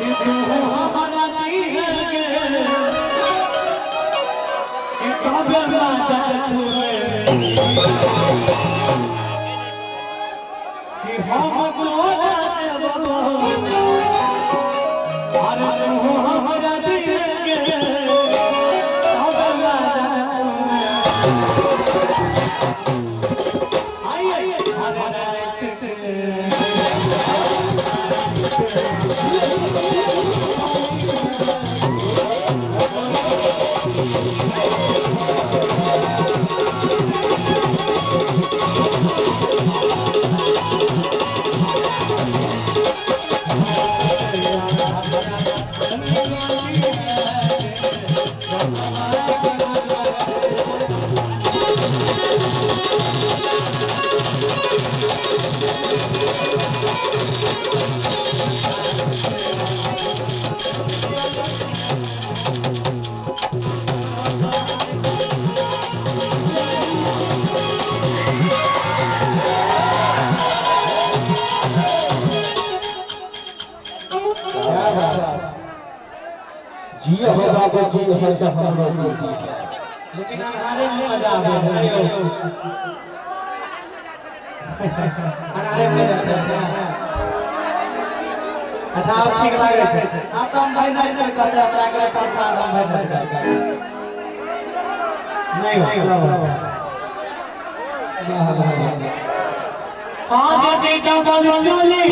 कि तू हमरा दिए कि तबे मजा तू कि हम तोरा देबो अरे तू हमरा दिए तबे मजा तू आई जी हो बाबू जी हो तो हमरो को। लेकिन अनहारे में मजा आवे है अनहारे में अच्छा अच्छा अच्छा आप ठीक लागे छै। आप तो हम भाई नहीं करते अपना के साथ साथ हम भाई नहीं करते नहीं हो। वाह वाह वाह आज के डबल चली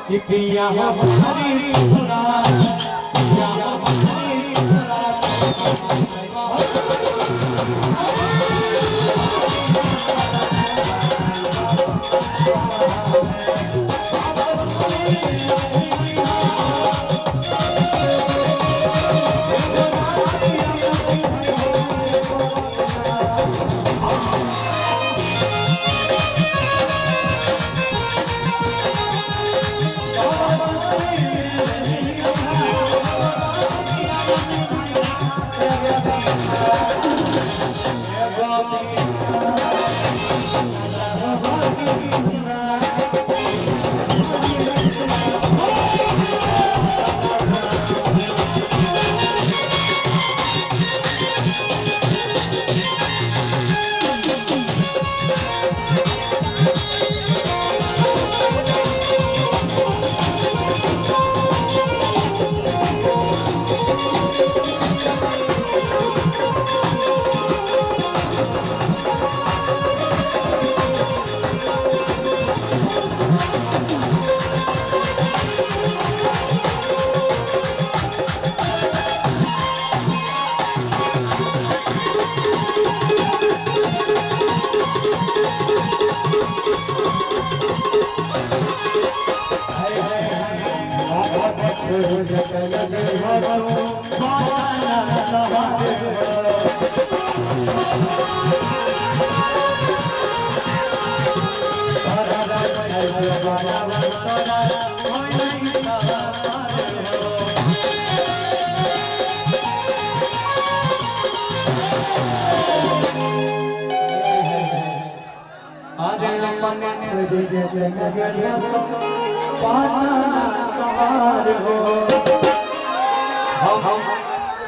कि पिया हमारी सुना पिया हमारी सुना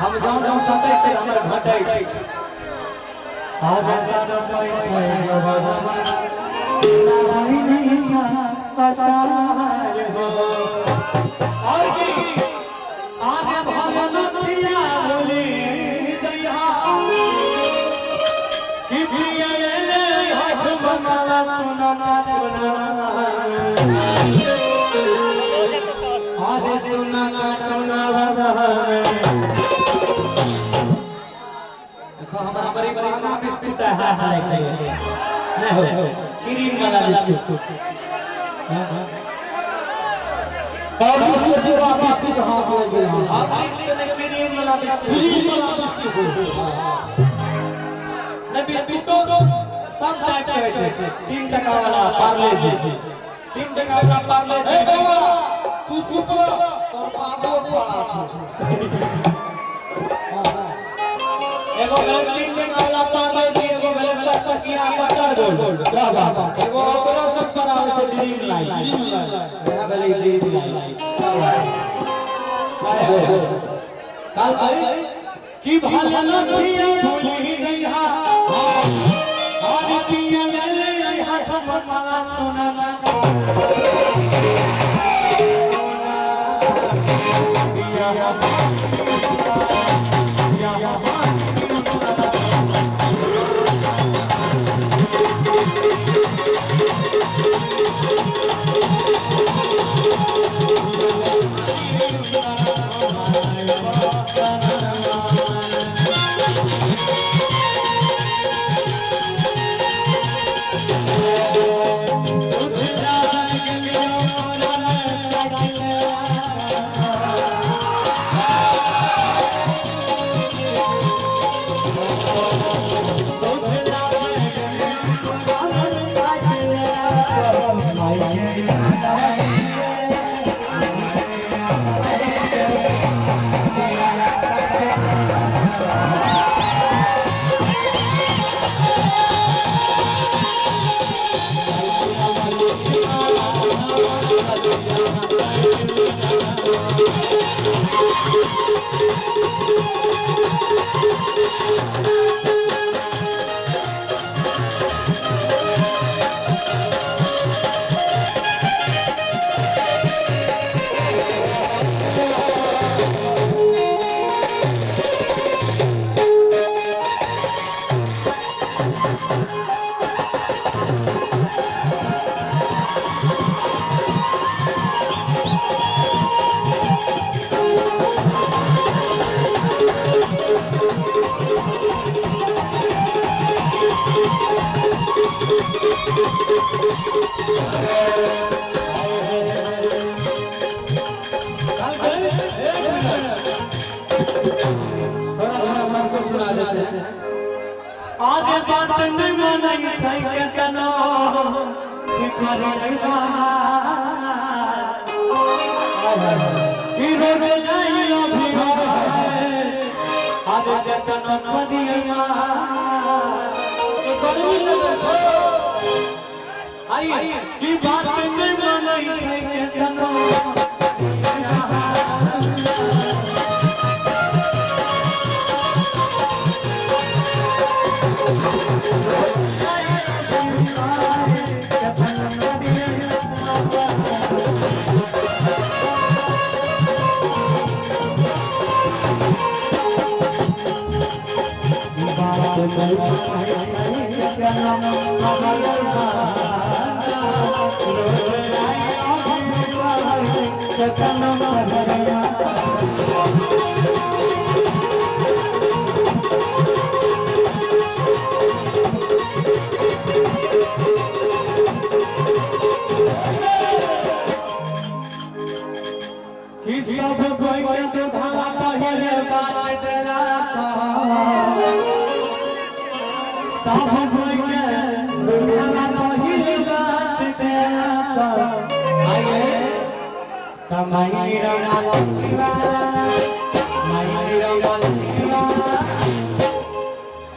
हम जाऊं जाऊं सटै छै हमर घटै छै आज तड़पै छै भगवान नारायण इच्छा पसार हो। चमकमाला सोना का अरे सोना का टोना बाबा। देखो हमारा बड़ी बड़ी बिस्कुट है, हाथ लाइक नहीं हो क्रीम वाला बिस्कुट। और बिस्कुट पूरा बिस्कुट हाथ लग गया। हां बिस्कुट क्रीम वाला बिस्कुट, क्रीम वाला बिस्कुट। नहीं बिस्कुट तो सब टाइप के होय छै। 3 टका वाला पार्ले जी, 3 टका वाला पार्ले जी। ए बाबा तू चुप रह, तोर बाबो पड़ा छै। एगो भेल 3 टका वाला पार्ले जी, एगो भेल 10 टकिया बटर गोल्ड। वाह वाह। एगो ओकरो सब पर आबै छै ड्रीम लाइट, ड्रीम लाइट इहा भेलै ड्रीम लाइट। काल भाई की भला नथिया भूलि जइहा, और पिया ले ले अइहा चमकमाला सोना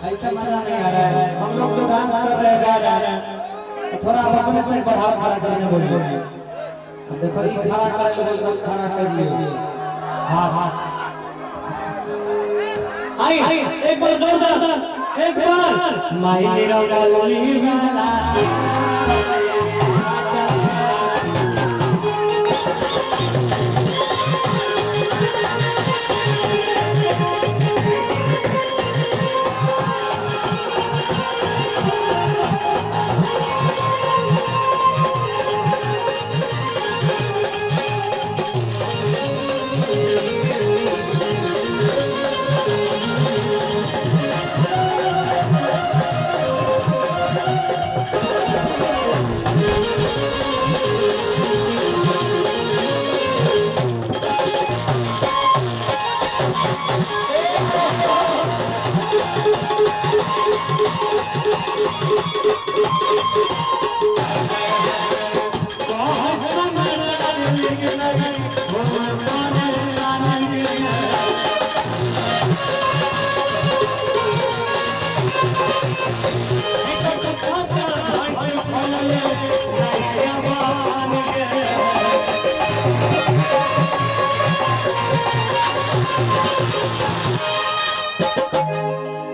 ऐसा मजा नहीं आ रहा है। हम लोग तो डांस कर रहे हैं, गा रहे हैं, थोड़ा आप अपने से बढ़ाव खड़ा करने बोलिए। देखो ये खड़ा कर लो, खड़ा कर लियो। हाँ हाँ आई एक बार जोरदार, एक बार माई रंगोली वाला।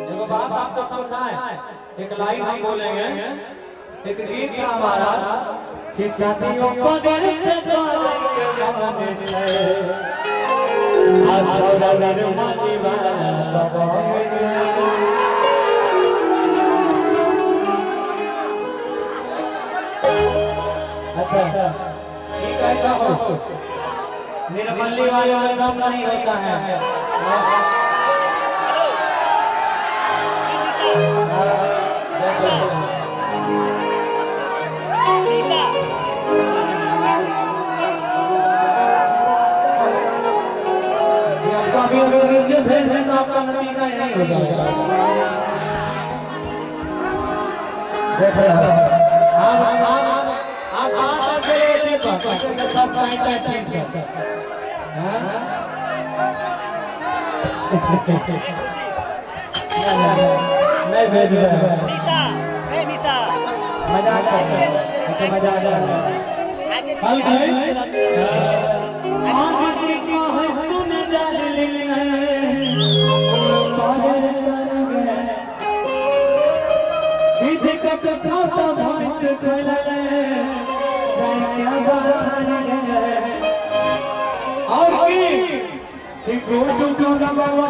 देखो बात आपको समझाए, एक लाइन हम बोलेंगे, एक गीत था हमारा कि साथियों को डर से जाएंगे अच्छा ठीक है, चाहो निर्मली वाले में दम नहीं होता है। आपको अभी अगर नीचे भेज दें तो आपका नतीजा यही हो जाएगा। देख रहे हो आप नहीं भेज रहे निशा, ए निशा मजाक कर रहे हैं। अच्छा मजाक कर रहे हैं। कल गए आगे क्या है सुन डार्लिंग पागल सन गए दिक्कत छाता भाई से चले जाए क्या बात गए और की कि गोडू गोडू बाबा